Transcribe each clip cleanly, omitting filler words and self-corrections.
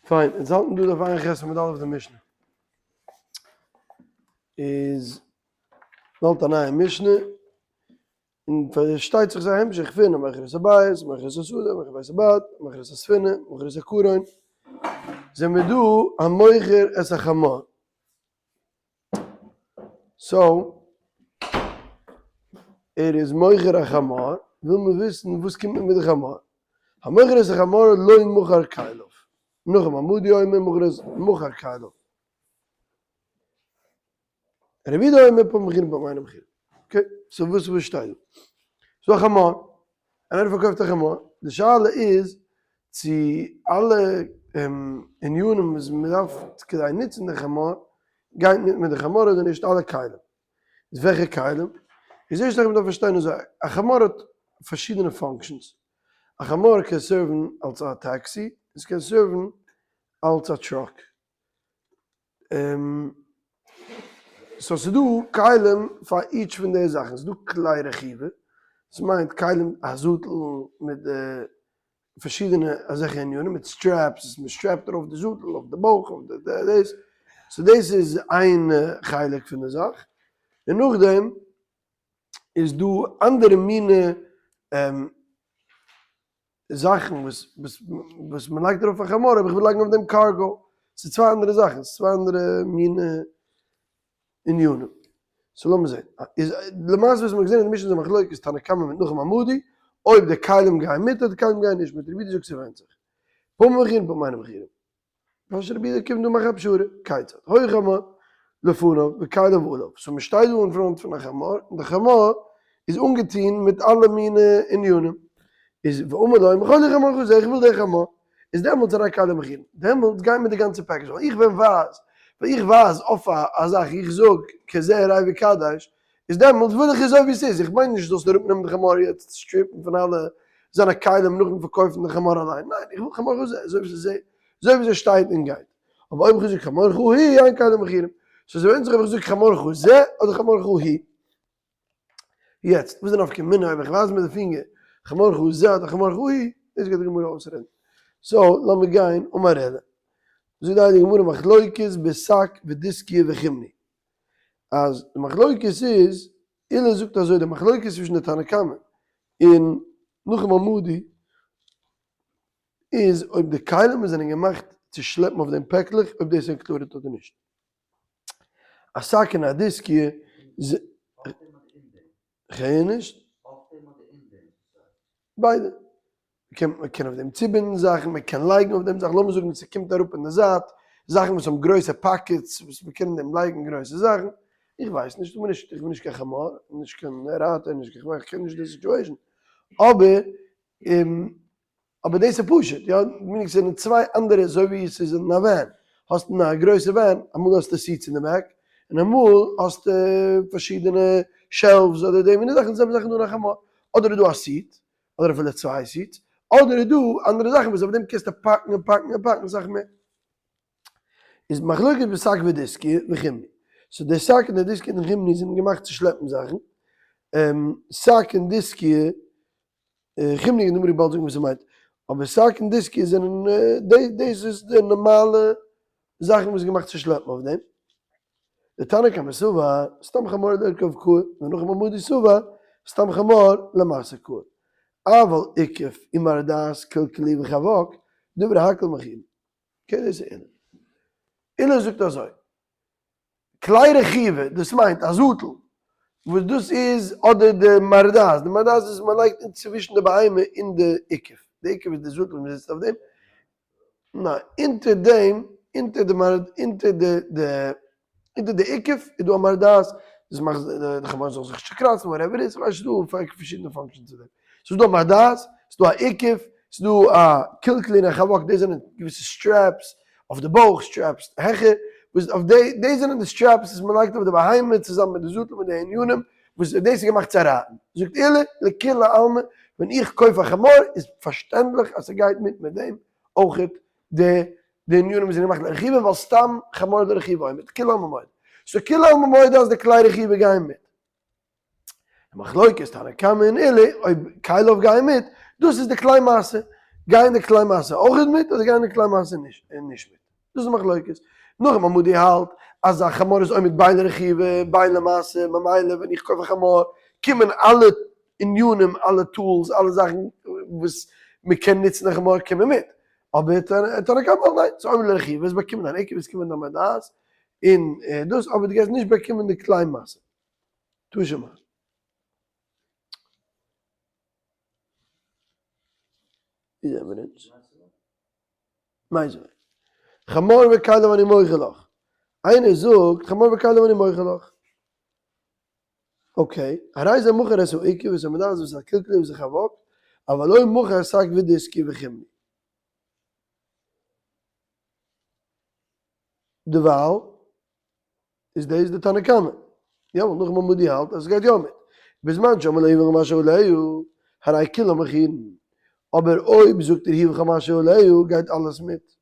פיין, אונז האלטן דא דף ע"ח עמוד א' די משנה. איז מ'האלט א נייע משנה, און פארשטייט זיך ס'איז א המשך פון המוכר את הבית, המוכר את השדה, המוכר בית הבד, המוכר את הספינה, המוכר את הקרון, זעמיר דא המוכר את החמור. so, ער איז מוכר א חמור, וויל מען וויסן וואס קומט מיט מיט די חמור. המוכר את החמור לא מכר כליו. נחום המדי אומר מכר את מכר כליו. רבי יהודה אומר פעם מכירין פעם אינן מכירין. okay, so וואס וואס שטייט דא? ס'דא א חמור, איינער פארקויפט א חמור, די שאלה איז צו אלע ענינים וואס מען דארף כדי נוצן די חמור גייט מיט מיט די חמור אדער נישט אלע כלים. איז וועלכע כלים? איז ערשט זאך מען דארף פארשטיין אזוי, א חמור האט פארשידענע functions, א חמור קען serve ן אלס א טעקסי, און ס'קען serve ן אלס א truck. so ס'דא כלים פאר each פון די זאכן, ס'דא כלי רכיבה, דאס מיינט כלים א זאטל מיט די פארשידענע אזעלכע ענינים מיט straps וואס מען strap ט ארויף די זאטל אויף די בויך אויף די דאס, so דאס איז איין חלק פון די זאך, און נאכדעם איז דא אנדערע מינע זאכן וואס וואס וואס מען לייגט ארויף א חמור אבער איך וויל לייגן אויף דעם קארגא, ס'איז צוויי אנדערע זאכן, ס'איז צוויי אנדערע מינע ענינים. so לאמיר זען. איז למעשה וואס מ'האט געזען אין די משנה איז א מחלוקת תנא קמא מיט נחום המדי, אויב די כלים גייען מיט אדער די כלים גייען נישט מיט, רבי יהודה זאגט ס'ווענדט זיך. פעמים מכירין פעמים אינן מכירין. פארוואס רבי יהודה קומט דא מאכן א פשרה? כיצד? היה חמור לפניו וכליו עליו, so מ'שטייט דא אין front פון א חמור, און די חמור איז אנגעטון מיט אלע מיני ענינים, איז ואמר לו מכור לי חמורך זה, איך וויל די חמור, איז דעמאלטס הרי כליו מכורין, דעמאלטס גייט מיט די גאנצע package, ווייל איך ווען ווייז, ווען איך ווייז אויף א זאך, איך זאג כזה ראה וקדש, איז דעמאלטס וויל איך אזוי ווי ס'איז, איך מיין נישט זאלסט אראפ נעמען די חמור יעצט strip ן פון אלע זיינע כלים נאכדעם פארקויפן די חמור אליין, ניין איך וויל חמורך זה אזוי ווי ס'איז אזוי ווי ס'שטייט און גייט, אבער אויב איך זאג חמורך הוא אין כליו מכורין, so ס'ווענדט זיך אויב איך זאג חמורך זה אדער חמורך הוא. יעצט וואס איז די נפקא מינה אויב איך ווייז מיט די פינגער חמורך זה אדער חמורך הוא, דאס גייט די גמרא אויסרעדן, so לאמיר גיין אמר עולא, זאגט די הייליגע גמרא מחלוקת בשק ודיסקיא וחומני, אז די מחלוקת איז, עולא זאגט אזוי די מחלוקת צווישן די תנא קמא און נחום המדי איז אויב די כלים וואס זענען געמאכט צו שלעפן אויף דעם פעקלעך אויב דאס איז included אדער נישט. א שק און א דיסקיא כ'הער נישט. ביידע. מ'קען מ'קען אויף דעם צובינדן זאכן, מ'קען לייגן אויף דעם זאכן, לאמיר זאגן ס'קומט אראפ אין די זייט, זאכן וואס האבן גרויסע pockets וואס מ'קען אין דעם לייגן גרויסע זאכן, איך ווייס נישט, איך בין נישט איך בין נישט קיין חמור, נישט קיין רייטער, נישט קיין כ'ווייס, כ'קען נישט די situation, אבער אבער דאס איז פשוט, יא, meaning ס'זענען צוויי אנדערע אזוי ווי עס איז אין א van, האסט אין א גרויסע van, אמאל האסטו seats אין די back, און אמאל האסטו פארשידענע shelves אדער די מינע זאכן, די זעלבע זאך איז דא נאך אמאל, אדער איז דא א seat, אדער אפילו צוויי seats, אדער איז דא אנדערע זאכן וואס אויף דעם קענסטו פאקן און פאקן און פאקן אסאך מער. איז מחלוקת בשק ודיסקיא וחומני. so די שק און די דיסקיא און די חומני זענען געמאכט צו שלעפן זאכן, שק און דיסקיא חומני גייט די גמרא באלד זאגן וואס ס'מיינט, אבער שק און דיסקיא זענען דאס איז די נארמאלע זאכן וואס איז געמאכט צו שלעפן אויף דעם. די תנא קמא סבר, סתם חמור לרכוב קאי, ונחום המדי סבר, סתם חמור למשא קאי. אבל אוכף ומרדעת כלכלי וחבק, דברי הכל מכורין. okay דאס איז עולא. עולא זאגט אזוי. כלי רכיבה, דאס מיינט א זאטל, וואס דאס איז אדער די מרדעת, די מרדעת איז מען לייגט אינצווישן די בהמה און די אוכף, די אוכף איז די זאטל וואס מען זיצט אויף דעם, ניין, אונטער דעם, אונטער די מרד, אונטער די די, אונטער די אוכף איז דא א מרדעת, דאס מאכט די חמור זאל זיך נישט צוקראצן, whatever איז, כ'ווייס נישט, ס'דא פארשידענע functions צו דעם. ס'איז דא א מרדעת, ס'איז דא א אוכף, ס'איז דא א כלכלי און א חבק, דאס זענען געוויסע straps אויף די בויך, straps העכער, וואס אויף די, דאס זענען די straps וואס מ'לייגט אויף די בהמה צוזאמען מיט די זאטל מיט די ענינים, וואס דאס איז געמאכט צו רייטן. זאגט עולא, לכולי עלמא, ווען איך קויף א חמור איז פארשטענדליך אז ס'גייט מיט מיט דעם אויכעט די די ענינים וואס זענען געמאכט לרכיבה, ווייל סתם חמור לרכיבה עומד, כולי עלמא מודה. so כולי עלמא מודה אז די כלי רכיבה גייען מיט. די מחלוקת תנא קמא און עולא אויב כליו גייען מיט, דאס איז די כלי משא. גייען די כלי משא אויך מיט אדער גייען די כלי משא נישט מיט? דאס איז מחלוקת. נחום המדי האלט אז א חמור איז עומד בין לרכיבה בין למשא, ממילא ווען איך קויף א חמור קומען אלע ענינים, אלע tools, אלע זאכן וואס מען קען נוצן א חמור קומען מיט. אבער תנא קמא האלט ניין, ס'איז עומד לרכיבה, עס באקומט דיין עיקר, עס קומט דיין מדעת, און דאס, אבער דו גייסט נישט באקומען די כלי משא. תא שמע. ווי זענען מיר אונז? מיזוועי. חמור וכליו אני מוכר לך. איינער זאגט חמור וכליו אני מוכר לך. okay, הרי זה מוכר את האוכף ואת המדעת ואת הקלקול ואת החבוק, אבל לא מוכר שק ודיסקי וחמלי. דערווייל איז דאס די תנא קמא. יא, ווייל נחום המדי האלט אז עס גייט יא מיט. בזמן שאמר לו היווך מה שעליו, הרי כולם מכירין. אבער אויב זאגט ער היווך מה שעליו, גייט אלעס מיט.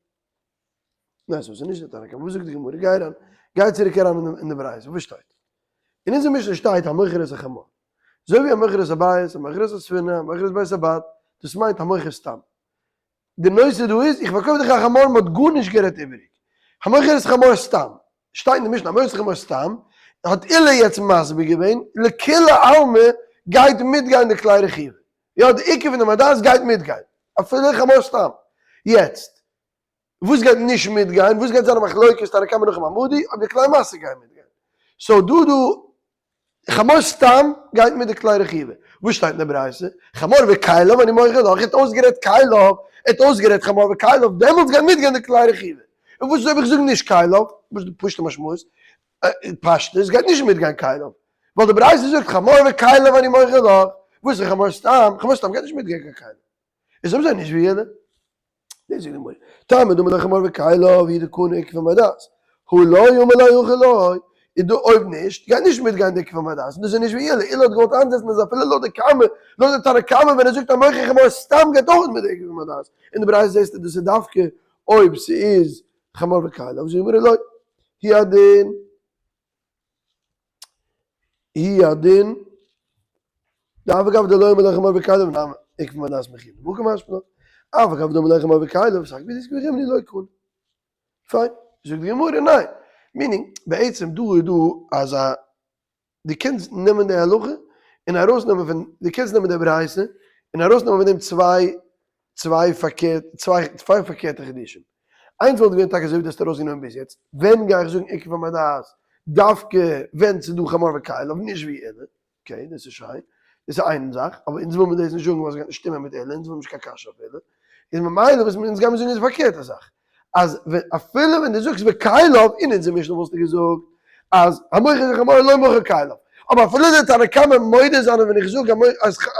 ניין, סאו ס'איז נישט די תנא קמא. וואס זאגט די גמרא? גיי אריין, גיי צוריק אריין אין די ברייתא. וואס שטייט? אין אונזער משנה שטייט המוכר את החמור. אזוי ווי המוכר את הבית, המוכר את הספינה, המוכר את בית הבד, דאס מיינט המוכר סתם. די נושא דא איז, איך פארקויף דיך א חמור, מ'האט גארנישט גערעדט איבעריג. המוכר את חמור סתם. שטייט אין די משנה המוכר את חמור סתם, האט עולא יעצט מסביר געווען, לכולי עלמא גייט מיטגיין די כלי רכיבה. יא, די עיקר פון די מדעת גייט מיטגיין. אפילו חמור סתם. יעצט, וואס גייט נישט מיטגיין? וואס גייט זיין א מחלוקת תנא קמא נחום המדי אויב די כלי משא גייען מיטגיין? so דא דא חמור סתם גייט מיט די כלי רכיבה. וואס שטייט אין די ברייתא? חמור וכליו אני מוכר לך, ער האט אויסגערעדט כליו, ער האט אויסגערעדט חמור וכליו, דעמאלטס גייט מיטגיין די כלי רכיבה. און וואס איז אויב איך זאג נישט כליו? וואס איז די פשוט'ע משמעות? פשטות גייט נישט מיטגיין כליו. ווייל די ברייתא זאגט חמור וכליו אני מוכר לך. וואס איז חמור סתם? חמור סתם גייט נישט מיטגיין קיין כליו. איז אויב אזוי נישט ווי יעדער. דאס זאגט די גמרא, טעמא דאמר ליה חמור וכליו הוא דקני אוכף ומדעת, הא לא אמר ליה הכי לא, איז דא אויב נישט, גייט נישט מיטגיין די אוכף ומדעת, און דאס איז נישט ווי עולא, עולא האט געוואלט איינזעצן אז אפילו לויט די קמא, לויט די תנא קמא ווען ער זאגט המוכר חמור סתם גייט אויך מיט די אוכף ומדעת, אין די ברייתא זעסטו דאס איז דווקא אויב ס'איז חמור וכליו, זאגט די גמרא לא, הוא הדין. הוא הדין, דאף על גב דלא אמר ליה חמור וכליו נמי אוכף ומדעת מכירין, והא קא משמע לן, אף על גב דאמר ליה חמור וכליו, שק ודיסקי וחמלי לא קני. פיין, זאגט די גמרא ניין, meaning, בעצם דא איז דא אזא, דו קענסט נעמען די הלכה און ארויסנעמען פון, דו קענסט נעמען די ברייתא און ארויסנעמען פון דעם צוויי צוויי פארקערט צוויי צוויי פארקערטע חידושים. איינס וואלט געווען טאקע אזוי ווי דו האסט ארויסגענומען ביז יעצט, ווען גיי איך זאגן אוכף ומדעת דווקא ווען ס'איז דא חמור וכליו, נישט ווי עולא, okay דאס איז שיין, דאס איז איין זאך, אבער אונז וויל מיר דאס נישט זאגן ווייל ס'גייט נישט שטימען מיט עולא, אונז וויל מיר נישט קיין קשיא אויף עולא, איז ממילא וואס אונז גיימיר זאגן איז די פארקערטע זאך, אז ווען אפילו ווען דו זאגסט וכליו, אין אונזער משנה וואלסטו געזאגט אז המוכר את החמור לא מוכר כליו, אבער אפילו די תנא קמא מודה זיין ווען איך זאג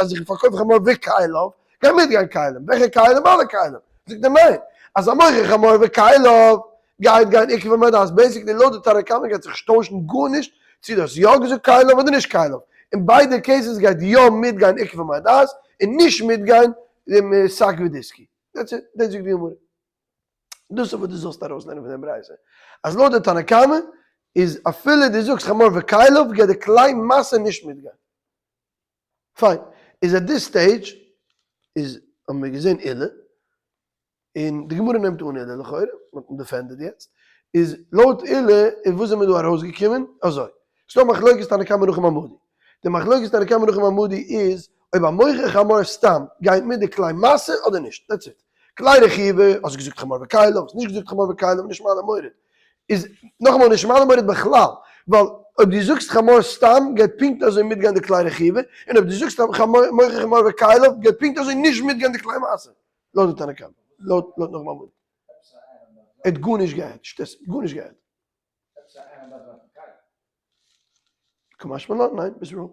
אז איך פארקויף חמור וכליו, גיי מיטגיין כלים, וועלכע כלים? אלע כלים. זאגט ער ניין, אז המוכר חמור וכליו גייט גיין אוכף ומדעת, basically לויט די תנא קמא גייט זיך נישט טוישן גארנישט צו דו האסט יא געזאגט כליו אדער נישט כליו, אין ביידע cases גייט יא מיטגיין אוכף ומדעת און נישט מיטגיין דעם שק ודיסקי. that's it, דאס זאגט די גמרא. דאס איז וואס דו זאלסט ארויסלערנען פון דעם ברייתא, אז לויט די תנא קמא איז אפילו דו זאגסט חמור וכליו גייט די כלי משא נישט מיטגיין. פיין, איז at this stage איז האבן מיר געזען עולא, און די גמרא נעמט אן עולא לכאורה, מען האט אים defended יעצט, איז לויט עולא איז וואס זעמיר דא ארויסגעקומען? אזוי, ס'דא מחלוקת תנא קמא נחום המדי, די מחלוקת תנא קמא נחום המדי איז אויב המוכר חמור סתם גייט מיט די כלי משא אדער נישט, that's it. כלי רכיבה, האסט געזאגט חמור וכליו, האסט נישט געזאגט חמור וכליו, נישט מעלה מוריד. איז נאכאמאל נישט מעלה מוריד בכלל, ווייל אויב דו זאגסט חמור סתם גייט פונקט אזוי מיטגיין די כלי רכיבה, און אויב דו זאגסט מוכר חמור וכליו גייט פונקט אזוי נישט מיטגיין די כלי משא, לויט די תנא קמא, לויט נחום המדי. ער האט גארנישט געהערט, שטות, גארנישט געהערט. קא משמע לן, ניין, ביסט wrong.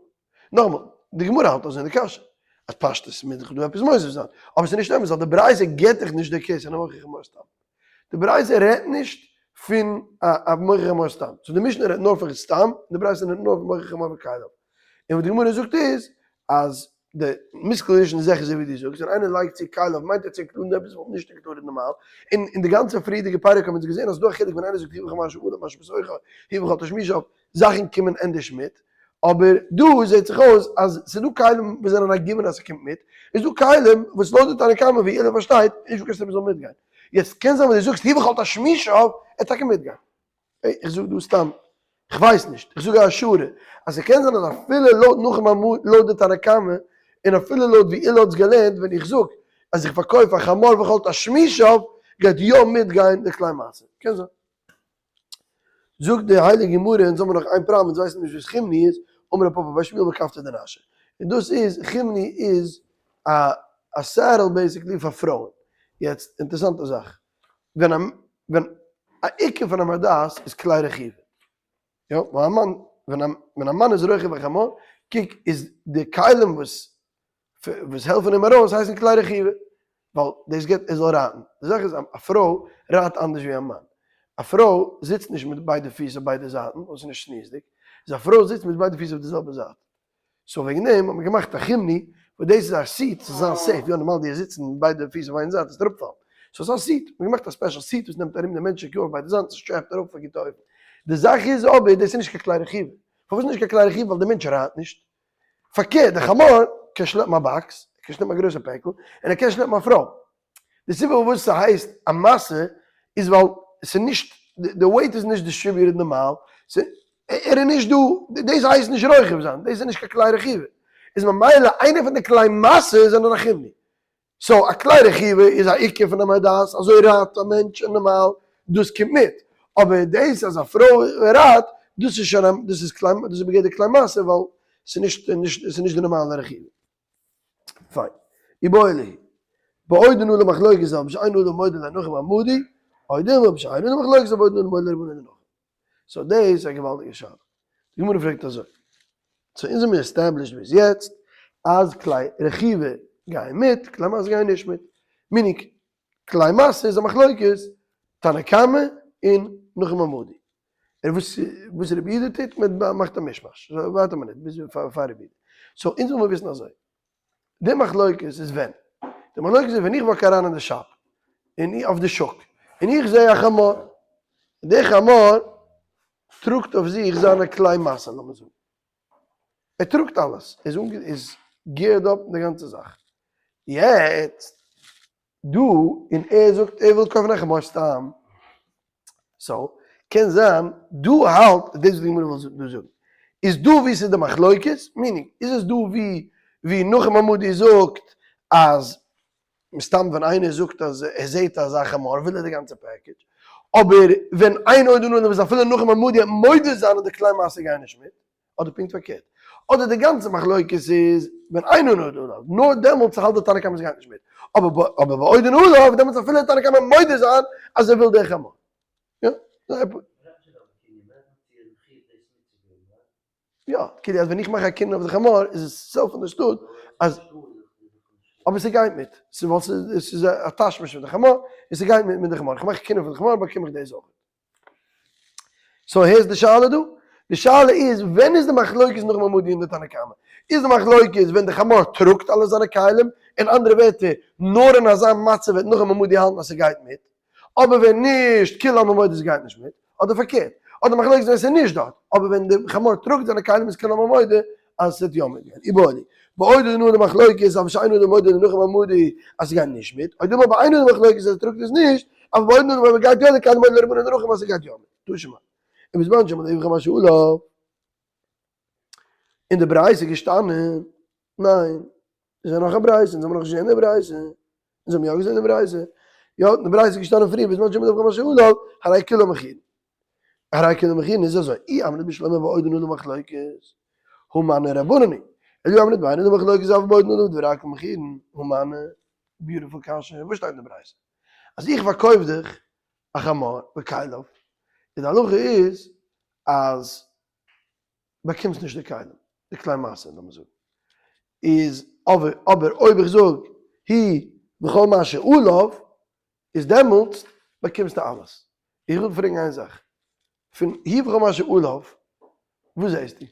נאכאמאל, די גמרא האלט אזוי אין די קשיא, אז פשטות מוז דאך דא עפעס מוסיף זיין, אבער ס'איז נישט אמת ווייל די ברייתא גיבט דיך נישט די case פון א מוכר חמור סתם. די ברייתא רעדט נישט פון א מוכר חמור סתם, so די משנה רעדט נאר פון סתם, און די ברייתא רעדט נאר פון מוכר חמור וכליו. און וואס די גמרא זאגט איז, אז די מושכל ראשון איז זיכער אזוי ווי דו זאגסט, ווען איינער לייגט צו כליו מיינט ער צו include ן עפעס וואס וואלט נישט included נארמאל, און אין די גאנצע פריערדיגע פרק האבן אונז געזען אז ס'דא א חילוק ווען איינער זאגט הוא וכל מה שעליו מה שבתוכו הוא וכל תשמישיו, זאכן קומען ענדערש מיט, אבער דא זעט זיך אויס אז ס'איז דא כלים וואס זענען א given אז ס'קומט מיט, איז דא כלים וואס לויט די תנא קמא ווי עולא פארשטייט איז נישטא קיין סיבה ס'זאל מיטגיין. יעצט קען זיין וואס דו זאגסט הוא וכל תשמישיו עט טאקע מיטגיין. איך זאג דא סתם, כ'ווייס נישט, איך זאג א השערה, אז ס'קען זיין אז אפילו לויט נחום המ לויט די תנא קמא, און אפילו לויט ווי עולא האט עס געלערנט ווען איך זאג אז איך פארקויף א חמור וכל תשמישיו גייט יא מיטגיין די כלי משא. קען זיין. זאגט די הייליגע גמרא, אונז האבן נאך איין פראבלעם, אונז ווייסן נישט וואס חומני איז, אמר רב פפא בר שמואל מכפתא דנשא. און דאס איז, חומני איז א א saddle basically פאר פרויען. יעצט, אינטערעסאנטע זאך, ווען א ווען א עיקר פון א בר דעת איז כלי רכיבה, יא, ווייל א מאן, ווען א ווען א מאן איז רוכב א חמור, קוק איז די כלים וואס וואס העלפן אים ארויס הייסן כלי רכיבה, ווייל דאס גיבט ער זאל רייטן. די זאך איז א פרוי רייט אנדערש ווי א מאן. א פרוי זיצט נישט מיט ביידע פיס אויף ביידע זייטן, ווייל ס'איז נישט צניעות'דיג, איז א פרוי זיצט מיט ביידע פיס אויף די זעלבע זייט. so וועגן דעם האט מען געמאכט א חומני, וואס דאס איז א seat צו זיין safe, יא נארמאל די זיצן מיט ביידע פיס אויף איין זייט וועסטו אראפפאלן, so ס'איז א seat, מען האט געמאכט א special seat וואס נעמט ארום די מענטש secure אויף ביידע זייטן, ס' strap ט ארויף אויף א גוטע אופן. די זאך איז אבער דאס איז נישט קיין כלי רכיבה. פארוואס איז נישט קיין כלי רכיבה? ווייל די מענטש רייט נישט. פארקערט די חמור קען שלעפן א box, ער קען שלעפן א גרויסע פעקל, און ער קען שלעפן א פרוי. די סיבה פארוואס ס'הייסט א משא איז ווייל ס'איז נישט, די weight איז נישט distributed נארמאל, ער איז נישט דא, דאס הייסט נישט רוכב זיין, דאס איז נישט קיין כלי רכיבה, איז ממילא איינע פון די כלי משא זענען א חומני. so א כלי רכיבה איז א עיקר פון א בר דעת, אזוי רייט א מענטש און נארמאל, דאס קומט מיט. אבער דאס אז א פרוי רייט, דאס איז שוין א, דאס איז כלי, דאס איז בגדר כלי משא ווייל ס'איז נישט, ס'איז נישט די נארמאלע רכיבה. פיין. איבעיא להו. בעוד אנו למחלוקת אף שאין אדם מודה לנחום עמדי, או דילמא בשאין אנו למחלוקת אף בעוד אנו מודה לרבנן לנחום. so דאס איז א געוואלדיגע שאלה. די גמרא פרעגט אזוי. so אונז האמיר established ביז יעצט אז כלי רכיבה גייען מיט, כלי משא גייען נישט מיט. meaning כלי משא איז א מחלוקת תנא קמא און נחום המדי. און וואס וואס רבי יהודה טוט, מען מאכט א מישמאש. ווארט א מינוט ביז פאר רבי יהודה. so אונז זאל מיר וויסן אזוי. די מחלוקת איז ווען? די מחלוקת איז ווען איך walk אריין אין די shop, און אויף די שוק, און איך זע א חמור, און דער חמור טראגט אויף זיך זיינע כלי משא לאמיר זאגן. ער טראגט אלעס, ער איז איז geared up די גאנצע זאך. יעצט דא, און ער זאגט ער וויל קויפן א חמור סתם, so קען זיין דא האלט, דאס וואס די גמרא וויל דא זאגן, איז דא ווי ס'איז די מחלוקת, meaning איז עס דא ווי ווי נחום המדי זאגט אז מסתם ווען איינער זאגט אז ער זעהט אזא חמור וויל ער די גאנצע package, אבער ווען אין עוד און און אפילו נחום המדי מודה זיין אז די כלי משא גייען נישט מיט, אדער פונקט פארקערט, אדער די גאנצע מחלוקת איז ווען אין עוד עליו, נאר דעמאלטס האלט די תנא קמא ס'גייט נישט מיט, אבער אבער בעוד אין עליו, דעמאלטס אפילו די תנא קמא מודה זיין אז ער וויל די חמור. יא, זייער פשוט. יא, כאילו אז ווען איך מאך א קנין אויף די חמור איז עס self understood אז אבער ס'גייט מיט, ס'איז ווייל ס'איז א תשמיש פון די חמור, און ס'גייט מיט מיט די חמור, איך מאך א קנין פון די חמור באקום איך דאס אויך. so הערסט די שאלה דא? די שאלה איז ווען איז די מחלוקת נחום המדי און די תנא קמא? איז די מחלוקת ווען די חמור טראגט אלע זיינע כלים, אין אנדערע ווערטער נאר אין אזא מצב וועט נחום המדי האלטן אז ס'גייט מיט, אבער ווען נישט כולי עלמא מודה ס'גייט נישט מיט, אדער פארקערט, אדער מחלוקת ווען ס'איז נישט דארט, אבער ווען די חמור טראגט זיינע כלים איז כולי עלמא מודה אז ס'וועט יא מיטגיין. איבעיא להו. בעוד אנו למחלוקת אף שאין אדם מודה לנחום המדי אז ס'גייט נישט מיט, או דילמא באין למחלוקת אז ער טראגט עס נישט, אבער בעוד אנו אויב גייט יא די כלים מודה לרבנן לנחום אז ס'גייט יא מיט. תא שמע. ובזמן שעמד הוא וכל מה שעליו. אין די ברייתא איז געשטאנען, ניין, איז דא נאך א ברייתא, אונז האבן נאכנישט געזען די ברייתא, אונז האבן יא געזען די ברייתא, יא, די ברייתא איז געשטאנען פריער בזמן שעמד הוא וכל מה שעליו, הרי כולן מכורין. הרי כולן מכורין איז אזוי, אי אמרת בשלמא בעוד אנו למחלוקת, הא מני רבנן היא, אלא אי אמרת באין אנו למחלוקת אבל בעוד אנו לדברי הכל מכורין, הא מני, beautiful קשיא, וואס שטייט אין די ברייתא? אז איך פארקויף דיך א חמור וכליו, און די הלכה איז אז באקומסט נישט די כלים, די כלי משא לאמיר זאגן, איז אבער אבער אויב איך זאג הוא וכל מה שעליו, איז דעמאלטס באקומסטו אלעס. איך וויל פרעגן איין זאך, פון הוא וכל מה שעליו, וואס זעסטו?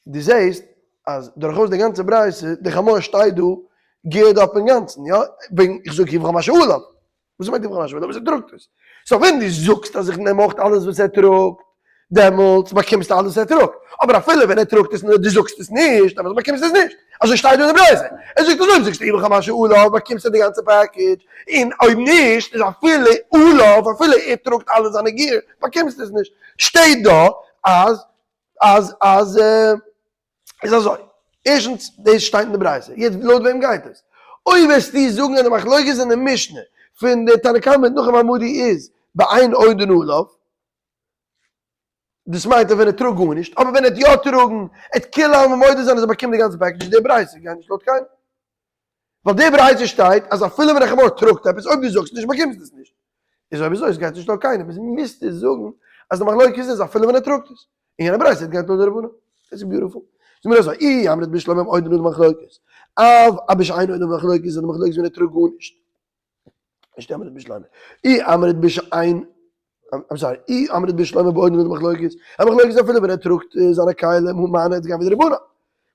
דו זעסט אז דורכאויס די גאנצע ברייתא, די חמור שטייט דא geared up אינגאנצן, יא? וועגן איך זאג הוא וכל מה שעליו. וואס מיינט הוא וכל מה שעליו? וואס ער טראגט עס. so ווען דו זאגסט אז איך נעם אויך אלעס וואס ער טראגט, דעמאלטס באקומסטו אלעס ער טראגט, אבער אפילו ווען ער טראגט עס נאר דו זאגסט עס נישט, דעמאלטס באקומסטו עס נישט, אזוי שטייט דא אין די ברייתא, ער זאגט אז אויב זאגסטו הוא וכל מה שעליו באקומסטו די גאנצע package, און אויב נישט איז אפילו עליו אפילו ער טראגט אלע זיינע gear באקומסטו עס נישט, שטייט דא אז אז אז איז אזוי, ערשטנס דאס שטייט אין די ברייתא, יעצט לויט וועם גייט עס? אויב וועסטו זאגן אז די מחלוקת אין די משנה פון די תנא קמא מיט נחום המדי איז באין עודין עליו, דאס מיינט אז ווען ער טראגט גארנישט, אבער ווען ער וועט יא טראגן, עט כולי עלמא מודה זיין אז ער באקומט די גאנצע package, די ברייתא גייט נישט לויט קיינעם. ווייל די ברייתא שטייט אז אפילו ווען א חמור טראגט עפעס, אויב דו זאגסט נישט באקומסטו עס נישט. איז אויב אזוי עס גייט נישט לויט קיינעם, איז מוזטו זאגן אז די מחלוקת איז אפילו ווען ער טראגט עס. און יענע ברייתא גייט לויט די רבנן. דאס איז beautiful. זאג מיר אזוי, אי אמרת בשלמא בעודין עליו מחלוקת. אף בשאין עודין מחלוקת איז די מחלוקת ווען ער טראגט גארנישט. נישט אמרת בשלמא. אי אמרת בשאין, I'm sorry, אי אמרת בשלמא בעודין עליו מחלוקת. א מחלוקת אפילו ווען ער טראגט זיינע כלים הא מני עס גייט ווי די רבנן.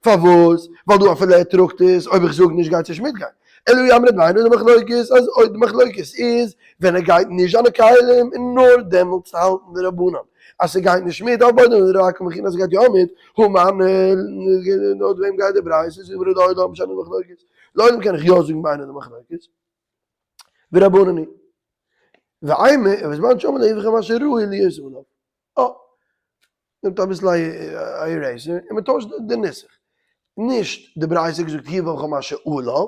פארוואס? ווייל דא אפילו ער טראגט עס, אויב איך זאג נישט גייט עס נישט מיטגיין. אלא אי אמרת באין עודין מחלוקת, אז אויב די מחלוקת איז ווען ער גייט נישט זיינע כלים, און נאר דעמאלטס האלטן די רבנן אז ס'גייט נישט מיט, אבער בעודין עליו רק מכין אז ס'גייט יא מיט, הא מני, לויט וועם גייט די ברייתא? זאגט די גמרא לעולם בשאין עודין מחלוקת. לעולם קען איך יא זאגן באין עודין מחלוקת. ורבנן היא. ואימא, ובזמן שאמר ליה הוא וכל מה שראוי להיות עליו. אה. נעמט אביסל א eraser און מען טוישט די נוסח. נישט די ברייתא האט געזאגט הוא וכל מה שעליו,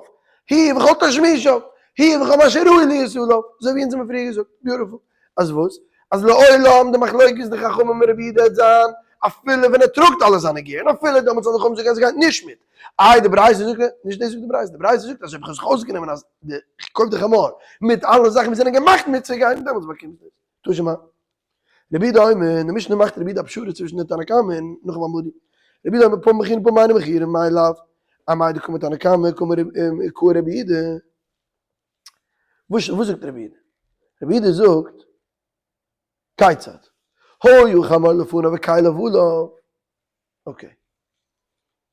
הוא וכל תשמישיו, הוא וכל מה שראוי להיות עליו, אזוי ווי אונז האבן פריער געזאגט. beautiful. אז וואס? אז לעולם די מחלוקת די חכמים און רבי יהודה העט זיין אפילו ווען ער טראגט אלע זיינע gear, און אפילו דעמאלטס זאל די חכמים זאגן אז עס גייט נישט מיט. איי די ברייתא זאגט, נישט דאס זאגט די ברייתא, די ברייתא זאגט אז אויב איך האב זיך אויסגענומען אז די איך קויף די חמור מיט אלע זאכן וואס זענען געמאכט מיטצוגיין, דעמאלטס באקומסטו עס. תא שמע. רבי יהודה אומר, אין די משנה מאכט רבי יהודה א פשרה צווישן די תנא קמא און נחום המדי. רבי יהודה אומר פעם מכירין פעם אין מכירין מאי לאו. אמאי דקאמר תנא קמא קאמר רבי יהודה. וואס זאגט רבי יהודה? רבי יהודה זאגט, כיצד? היה חמור לפניו וכליו עליו. okay.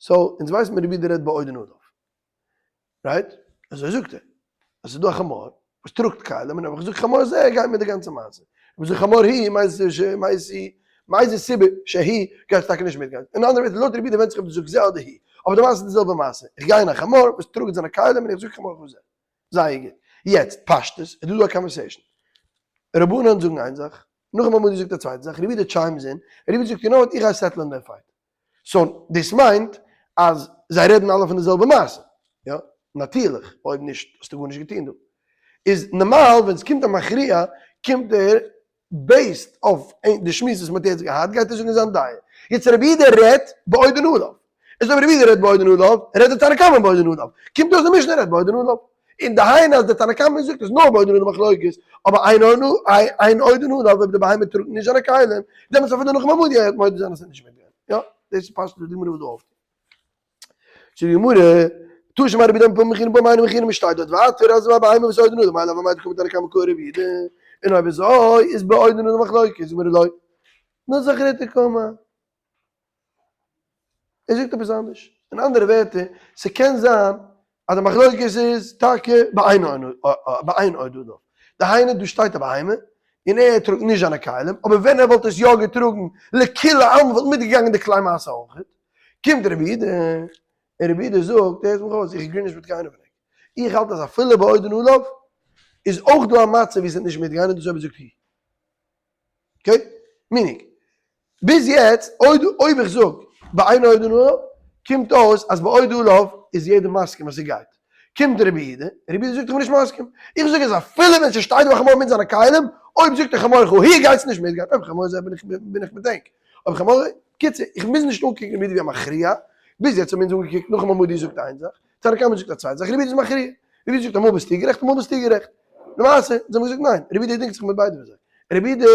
so, אונז ווייסן מיר רבי יהודה רעדט בעודין עליו. right? אזוי זאגט ער. אז ס'איז דא א חמור וואס טראגט כלים, און אויב איך זאג חמור זה גייט מיט די גאנצע מעשה. אויב איך זאג חמור הוא, מאיזה סיבה שהיא, גייט עס טאקע נישט מיטגיין. אין אנדערע ווערטער, לויט רבי יהודה ווענדט זיך אויב דו זאגסט זה אדער הוא. אבער די מעשה איז די זעלבע מעשה. איך גיי אין א חמור וואס טראגט זיינע כלים און איך זאג חמור הוא זה. זייער גוט. יעצט, פשטות, איז דא דא א conversation. רבנן זאגן איין זאך, נחום המדי זאגט א צווייטע זאך, רבי יהודה chimes in, רבי יהודה זאגט you know what, איך גיי settle ען דעם fight. so, דאס מיינט אז זיי רעדן אלע פון די זעלבע מעשה. יא, נאטירליך, אויב נישט האסטו גארנישט געטון דא. איז נארמאל ווען עס קומט א מכריע, קומט ער based אויף די שמועס וואס מען האט יעצט געהאט, גייט ער זאגן זיין דעה. יעצט רבי יהודה רעדט בעודין עליו. איז אויב רבי יהודה רעדט בעודין עליו, רעדט די תנא קמא בעודין עליו. קומט אויס די משנה רעדט בעודין עליו. און דהיינו אז די תנא קמא זאגט עס נאר בעודין עליו מחלוקת, אבער אין עודין עליו אויב די בהמה טראגט נישט זיינע כלים, דעמאלטס אפילו נחום המדי וועט מודה זיין אז ס'איז נישט מיט דעם. יא, דאס איז פשטות וואס די גמרא וויל דא אויפטון. זאגט די גמרא, תא שמע רבי יהודה פעם מכירין פעם אין מכירין, שטייט דארט ווייטער אז א בהמה וואס עודין עליו מאי לאו אמאי דקאמר תנא קמא קאי רבי יהודה, און אויב אזוי איז בעודין עליו מחלוקת, זאגט די גמרא לא, נוסח ריתא קאמר. ער זאגט עפעס אנדערש. אין אנדערע ווערטער, ס'קען זיין אז די מחלוקת איז טאקע באין עוד עליו. דהיינו דא שטייט א בהמה און ער טראגט נישט זיינע כלים, אבער ווען ער וואלט עס יא געטראגן לכולי עלמא וואלט מיטגעגאנגען די כלי משא אויכעט. קומט רבי יהודה און רבי יהודה זאגט, הערט מיך אויס, איך agree נישט מיט קיינעם פון ענק. איך האלט אז אפילו בעודין עליו איז אויך דא א מצב ווי ס'וועט נישט מיטגיין און דאס אויב ער זאגט הוא. okay? meaning, ביז יעצט אויב אויב איך זאג באין עודין עליו, קומט אויס אז בעודין עליו איז יעדער מסכים אז ס'גייט. קומט רבי יהודה, רבי יהודה זאגט איך בין נישט מסכים. איך זאג אז אפילו ווען ס'שטייט דא א חמור מיט זיינע כלים, אויב זאגט ער חמורך הוא גייטס נישט מיט, גייט אויב חמור זה בין איך בין איך מיט ענק. אויב חמור, קיצור, איך מוז נישט אנקוקן רבי יהודה ווי א מכריע, ביז יעצט האבן אונז אנגעקוקט נחום המדי זאגט איין זאך, תנא קמא זאגט א צווייטע זאך, רבי יהודה איז מכריע. רבי יהודה זאגט אמאל ביסטו גערעכט אמאל ביסטו גערעכט. למעשה, זיי האבן געזאגט ניין, רבי יהודה דינגט זיך מיט ביידע פון זיי. רבי יהודה,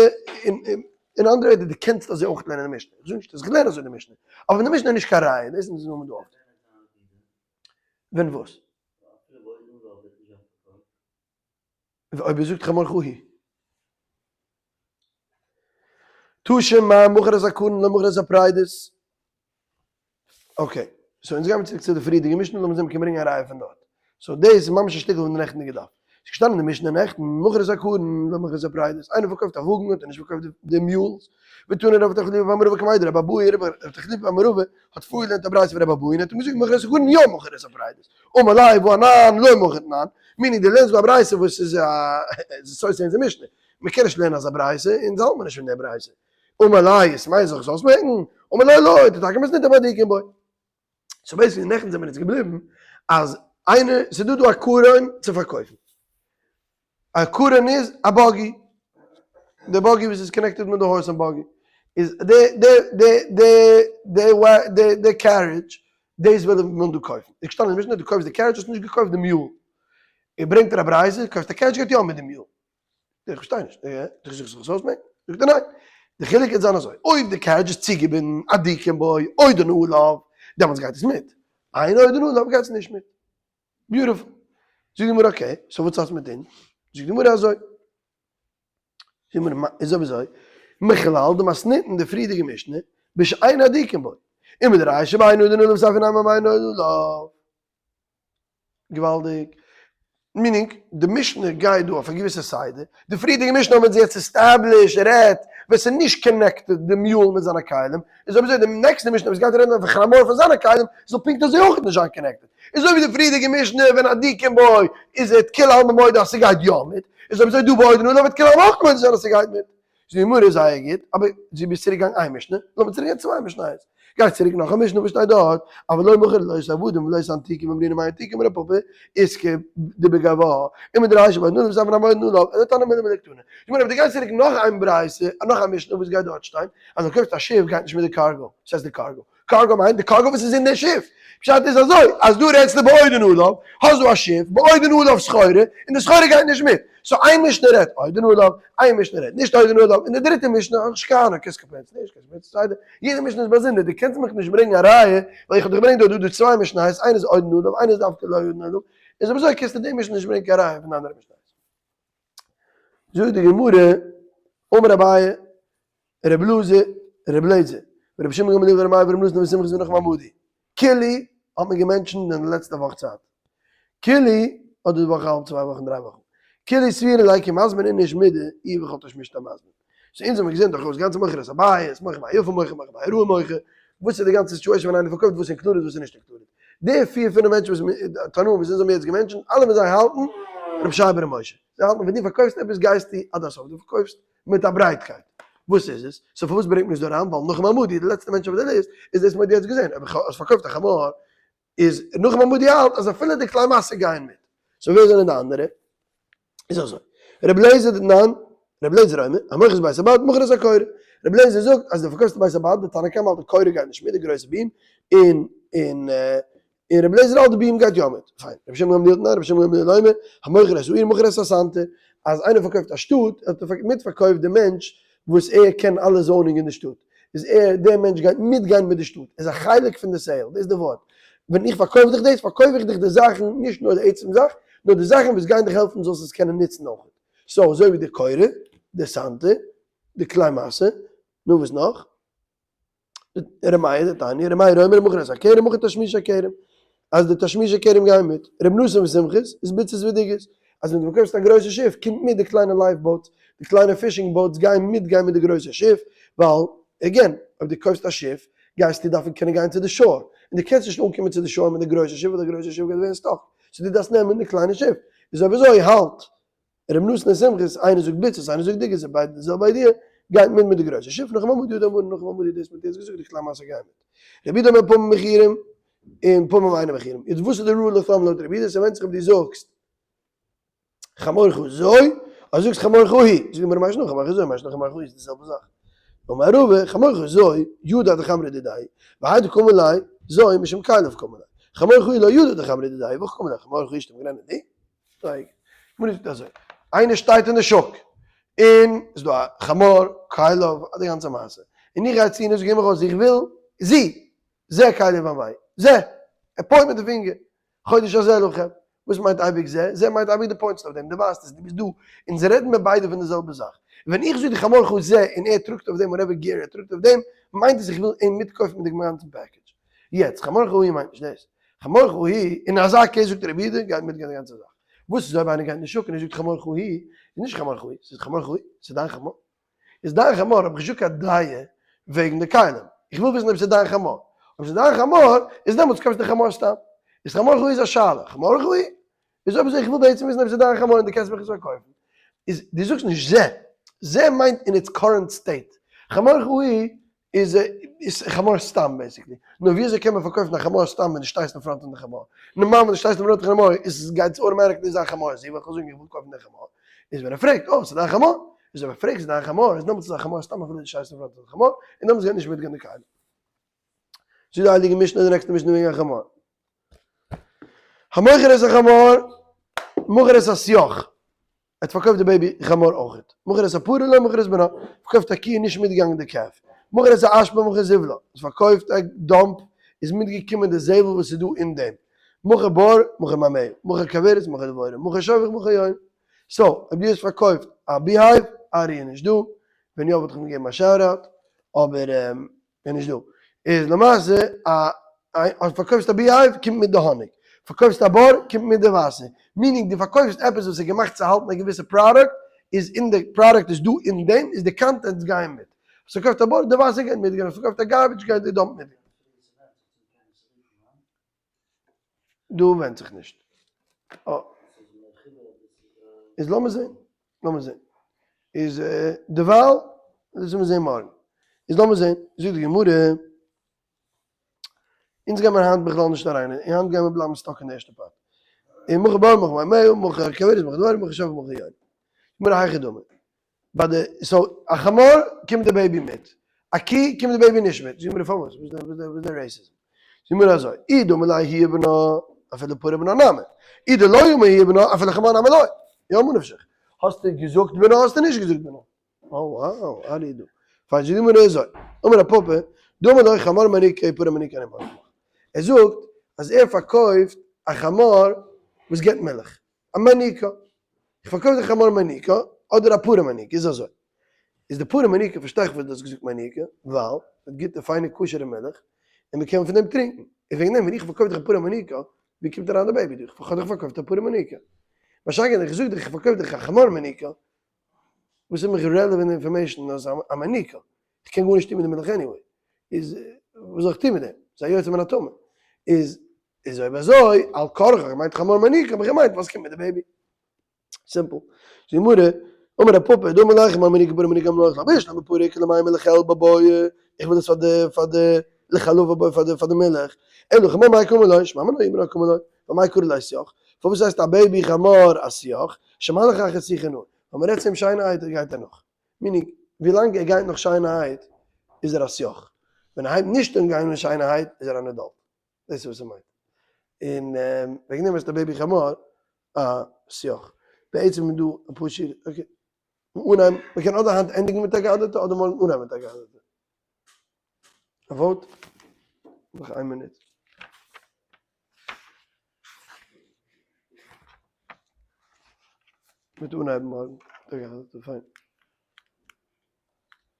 אין אנדערע ווערטער, דו קענסט אזוי אויך לערנען די משנה. איך זאג נישט אז איך לערן אזוי די משנה. אבער פון די משנה איז נישט קיין ראיה, דאס איז וואס מ'דא אויפטון. ווען וואס? אויב ער זאגט חמורך הוא. תא שמע מכר את הקרן לא מכר את הפרדות. okay, so אונז גיימיר צוריק צו די פריערדיגע משנה, לאמיר זען מ'קען ברענגען א ראיה פון דארט. so דאס איז ממש א שטיקל פון די נעכטנדיגע דף. ס'איז געשטאנען אין די משנה נעכטן, מכר את הקרון ולא מכר את הפרדות, איינער פארקויפט א וואגן האט ער נישט פארקויפט די mules, ותני רב תחליפא בר מערבא קמיה דרבי אבהו, רב תחליפא בר מערבא האט פארגעלערנט א ברייתא פון רבי אבהו און האט אים געזאגט מכר את הקרון יא מכר את הפרדות, אמר ליה והא אנן לא מכר תנן, meaning דו לערנסט דא א ברייתא וואס איז א סותר אונזער משנה, מ'קען נישט לערנען אזא ברייתא, אונז האלט מיר נישט פון די ברייתא. אמר ליה, עס מיינט זיך זאלסט מעקן, אמר ליה לא, דתקא מתניתא בהדוקין בו. so basically נעכטן זעמיר אונז געבליבן אז איינער, ס'איז דא דא א קרון צו פארקויפן, א קרון איז א buggy, די buggy וואס איז connected מיט די horse און buggy, איז די די די די די די די carriage, דאס וויל מען דא קויפן, איז געשטאנען אין משנה דו קויפסט די carriage האסט נישט געקויפט די mule, און ברענגט ער א ברייתא, קויפסט א carriage גייט יא מיט די mule. איך פארשטיי נישט, דו זוכסט זיך עס אויסמעקן? זאגט ער ניין, די חילוק וועט זיין אזוי, אויב די carriage איז צוגעבינדן הדוקין בו עודן עליו, דעמאלטס גייט עס מיט, אין עודן עליו גייט עס נישט מיט. beautiful. זאגט די גמרא okay, so וואס האט עס מיט אונז? זאגט די גמרא אזוי, זאגט די גמרא איז אויב אזוי, מכלל דמתניתין די פריערדיגע משנה, בשאין הדוקין בו, ומדרישא באין עודן עליו סיפא נמי באין עודן עליו. געוואלדיג. meaning, די משנה גייט דא אויף א געוויסע סדר, די פריערדיגע משנה האבן אונז יעצט established רעדט ווען ס'איז נישט connected די mule מיט זיינע כלים, איז אויב אזוי די נעקסטע משנה וואס גייט רעדן אויף חמור פון זיינע כלים זאל פונקט אזוי אויך נישט זיין connected. איז אזוי ווי די פריערדיגע משנה ווען הדוקין בו איז ער כולי עלמא מודה אז ס'גייט יא מיט, איז אויב אזוי דא בעודן עליו וועט כולי עלמא אויך מודה זיין אז ס'גייט מיט. זאגט די גמרא זייער גוט, אבער זי ביסט צוריק געגאנגען איין משנה, לאמיר צוריק גיין צוויי משניות. גיי צוריק נאך א משנה וואס שטייט דארט, אבל לא מכר לא את העבדים ולא את הענתוקים ואמרינן מאי ענתוקים אמר רב פפא עיסקא דבגווה ומדרישא בעודן עליו וסיפא נמי בעודן עליו אלא תנא מילי דקתני. זאגט די גמרא אבער דו גייסט צוריק נאך איין ברייתא, נאך א משנה וואס גייט דארט שטיין, אז דו קויפסט א שיף גייט נישט מיט די קארגא, וואס הייסט די cargo? cargo מיינט די קארגא וואס איז אין די שיף. פשט איז אזוי, אז דו רעדסט בעודן עליו, האסט דא א שיף, בעודן עליו סחורה, און די סחורה גייט נישט מיט. so איין משנה רעדט עודן עליו, איין משנה רעדט נישט עודן עליו, און די דריטע משנה האט נישט קיין אנונג, קענסט קאמפעירן צו נישט, קענסט קאמפעירן צו צווייטע, יעדע משנה איז באזונדער, דו קענסט מיך נישט ברענגען א ראיה, ווייל איך האב דיך געברענגט דא דא צוויי משניות, איינע איז עודן עליו, איינע איז דווקא לא עודן עליו, איז אויב אזוי קענסטו די משנה נישט ברענגען קיין ראיה פון די אנדערע משניות. זאגט די גמרא, אמר אביי, רבי אלעזר, רבי אליעזר, ורבי שמעון גמליאל ורבי מאיר ורבי נתן וסומכוס ונחום המדי. כולהו האט מען גע mention ט אין די לעצטע וואך צייט. כולהו, אדער די וואך האלב, צוויי וואכן, דריי וואכן. כולהו סבירא ליה כי מזמין איניש מידי איהו וכל תשמישתיה מזמין. so אונז האמיר געזען דורכאויס גאנצע מוכר את הבית, מוכר מה יפה מוכר, מוכר מה יראה מוכר, וואס איז די גאנצע situation ווען איינער פארקויפט וואס איז included וואס איז נישט included. די פיר פינף מענטשן וואס תנאים וואס אונז האמיר יעצט גע mention ט, אלע פון זיי האלטן רבי ישעי' בר' משה. זיי האלטן ווען דו פארקויפסט עפעס גייסטו עד הסוף, דו פארקויפסט מיט א ברייטקייט. וואס איז עס? so פארוואס ברענגט מען עס דא אריין? ווייל נחום המדי, די לעצטע מענטש אויף די list, איז דאס מ'האט יעצט געזען. אויב האסט פארקויפט א חמור, איז נחום המדי האלט אז אפילו די כלי משא גייען מיט. so ווער זענען די אנדערע? איז אזוי. רבי אליעזר דתנן, רבי אליעזר אומר, המוכר את בית הבד, מוכר את הקורה. רבי אליעזר זאגט אז דו פארקויפסט בית הבד, די תנא קמא האלט די קורה גייט נישט מיט, די גרויסע beam, און און און רבי אליעזר האלט די beam גייט יא מיט. פיין. רבי שמעון גמליאל תנן, רבי שמעון גמליאל אומר, המוכר את העיר מוכר את הסנטר, אז איינער פארקויפט א שטאט, האט ער מיטפארקויפט די מענטש וואס ער קען אלע zoning אין די שטאט. איז ער, דער מענטש גייט מיטגיין מיט די שטאט. ער איז א חלק פון די sale. דאס איז די ווארט. ווען איך פארקויף דיך דאס, פארקויף איך דיך די זאכן, נישט נאר די עצם זאך, נאר די זאכן וואס גייען דיך העלפן זאלסט עס קענען נוצן אויך. so, אזוי ווי די קורה, די סנטר, די כלי משא, נו וואס נאך? ר' מאיר דתניא, ר' מאיר אומר מוכר את הכרם מוכר תשמישי הכרם, אז די תשמישי הכרם גייען מיט, ר' נתן וסומכוס איז ביצות ודוגות, אז ווען דו פארקויפסט א גרויסע שיף קומט מיט די קליינע life boats, די קליינע fishing boats גייען מיטגיין מיט די גרויסע שיף, ווייל again אויב דו קויפסט א שיף גייסטו דארפן קענען גיין צו די shore, און דו קענסט נישט אנקומען צו די shore מיט די גרויסע שיף ווייל די גרויסע שיף גייט ווערן stuck, so דו דארפסט נעמען די קליינע שיף, איז אויב אזוי האלט ר' נתן וסומכוס, איינער זאגט ביצות איינער זאגט דוגות, זיי ביידע די זעלבע idea, גייט מיט מיט די גרויסע שיף, נחום המדי האט אמאל נחום המדי דאס מיט יעצט געזאגט די כלי משא גייען מיט. רבי יהודה אומר פעמים מכירים און פעמים אינם מכירים. יעצט וואס איז די rule of thumb לויט רבי יהודה? ס'ווענדט זיך אויב דו זאגסט חמורך זו אדער זאגסט חמורך היא. זאגט די גמרא מאי שנא חמורך זו מאי שנא חמורך היא איז די זעלבע זאך. אמר רבא חמורך זו ידע דחמרא דידיה והאי דקאמר ליה זו משום כליו קאמר ליה חמורך היא לא ידע דחמרא דידיה והכי קאמר ליה חמורך היא שתמגרנה די שטייג. גמרא זאגט אזוי, איינער שטייט אין די שוק, און ס'איז דא א חמור, כליו, די גאנצע מעשה, און איך גיי צו און איך זאג אים ארויס, איך וויל זי, זה כלי ואמי, זה, ער point מיט די פינגער, חודש הזה לכם, וואס מיינט אייביג זה? זה מיינט אייביג דו point סט אויף דעם, דו ווייזט עס, דו ביסט דא, אונז רעדן מיר ביידע פון די זעלבע זאך. ווען איך זאג די חמור הוא זה און ער טראגט אויף דעם whatever gear ער טראגט אויף דעם, מיינט עס איך וויל אים מיטקויפן מיט די גאנצן package. יעצט, חמורך הוא מיינט נישט דאס. חמורך הוא, אין אזא case זאגט רבי יהודה, גייט מיטגיין די גאנצע זאך. וואס איז אויב איינער גייט אין די שוק און ער זאגט חמורך הוא, איז נישט חמורך הוא, ס'איז חמורך הוא, ס'איז דיין חמור. איז דיין חמור האב איך נישט קיין דעה וועגן די כלים. איך וויל וויסן אויב ס'איז דיין חמור. אויב ס'איז דיין חמור, איז דעמאלטס קויפסטו חמור סתם. איז חמורך הוא איז א שאלה. חמורך הוא איז אויב אזוי איך וויל בעצם וויסן אויב ס'איז דיין חמור און דו קענסט מיך עס פארקויפן. איז דו זאגסט נישט זה. זה מיינט אין its current state. חמורך הוא איז איז חמור סתם basically. נו ווי אזוי קען מען פארקויפן א חמור סתם ווען דו שטייסט אין front פון די חמור? נארמאל ווען דו שטייסט אין front פון די חמור איז גייט עס automatically זיין חמור זי וועל איך זאגן איך וויל קויפן די חמור. איז ווען ער פרעגט אה ס'איז דיין חמור? איז אויב ער פרעגט ס'איז דיין חמור איז דעמאלטס איז א חמור סתם אפילו דו שטייסט אין front פון די חמור און דעמאלטס גייט נישט מיטגיין די כלים. זאגט די הייליגע משנה די נעקסטע משנה וועגן א חמור. המוכר את החמור מוכר את השיח. ער האט פארקויפט די baby חמור אויכעט. מכר את הפרה לא מכר את בנה. פארקויפט א קי און נישט מיטגעגאנגען די calf. מכר את האשפה מכר זבלה. האט פארקויפט א dump איז מיטגעקומען די זבל וואס איז דא אין דעם. מכר בור מכר מימיה. מכר כוורת מכר דבורה. מכר שובך מכר יונה. so אויב דו האסט פארקויפט א beehive, ארי איז נישט דא, ווען יא וואלט איך אים געגעבן א shout out, אבער איז נישט דא. איז למעשה א אז פארקויפסט א beehive קומט מיט די האניג, פארקויפסט א בור קומט מיט די וואסער, meaning דו פארקויפסט עפעס וואס איז געמאכט צו האלטן א געוויסע פראדוקט, איז אין די פראדוקט איז דא אין דעם איז די contents גייען מיט. האסט פארקויפט א בור די וואסער גייט מיטגיין, האסט פארקויפט א garbage גייט די dump מיטגיין. דא ווענדט זיך נישט. אה. איז לאמיר זען. לאמיר זען. איז דערווייל, דאס וועלן מיר זען מארגן. איז לאמיר זען. זאגט די גמרא, אונז גיימיר היינט בכלל נישט אריין, היינט גיימיר בלייבן stuck אין די ערשטע part. און מכר בור מכר מימיה, מכר כוורת, מכר דבורה, מכר שובך, מכר יונה. גמרא היכי דמי. ביי די, so א חמור קומט די baby מיט, א קי קומט די baby נישט מיט, זאג מיר פארוואס, וואס איז די racism? זאג מיר אזוי, אי דאמר ליה היא ובנה, אפילו פרה ובנה נמי, אי דלא אמר היא ובנה, אפילו חמור נמי לא, יא מה נפשך, האסטו געזאגט בנה האסטו נישט געזאגט בנה? אה wow, ארי דא. פיין זאג מיר אזוי, אמר רב פפא, דאמר ליה חמור מניקה פרה מניקה אני מוכר לך. ער זאגט אז ער פארקויפט א חמור וואס געבט מילך, א מניקה, איך פארקויף די חמור מניקה אדער א פרה מניקה איז אזוי איז די פרה מניקה פארשטיי איך פארוואס דו האסט געזאגט מניקה ווייל ס'האט גוטע פיינע כשר'ע מילך און מ'קען פון דעם טרינקן איז וועגן דעם ווען איך פארקויף דיך א פרה מניקה ווי קומט אריין די baby דא איך האב דיך פארקויפט א פרה מניקה משא"כ ווען איך זאג דיך איך פארקויף דיך א חמור מניקה וואס איז מיך relevant information אז א מניקה איך קען גארנישט טון מיט די מילך anyway איז וואס זאל איך טון מיט דעם ס'איז א יוצא מן הטמא איז איז אויב אזוי, על כרחך, מיינט חמור מניקה, האב איך געמיינט וואס קומט מיט די baby. simple. זאגט די גמרא, אמר רב פפא, דאמר ליה חמור מניקה פרה מניקה אני מוכר לך, בשלמא פרה איכא למימר לחלבא בעי, איך וויל עס פאר די פאר די לחלבא בעי פאר די פאר די מילך, אלא חמור מאי קאמר ליה, שמע מינה היא בנה קאמר ליה, ואמאי קרי ליה סיאך, פארוואס הייסט א baby חמור א סיאך, שמהלך אחר שיחו נאה, ווייל מ'רעדט צו אים שיינערהייט גייט ער נאך. meaning, ווילאנג ער גייט נאך שיינערהייט איז ער א סיאך, ווען ער הייבט נישט אן גיין שיינערהייט איז ער אן adult. דאס איז וואס ער מיינט. און וועגן דעם הייסט א baby חמור א סיאך. בעצם איז דא אפאר שורות, okay. אנהייבן, מען קען אדער היינט ענדיגן מיט אגדתא אדער מארגן אנהייבן מיט אגדתא. א vote? נאך איין מינוט. מיט אנהייבן מארגן מיט אגדתא, פיין.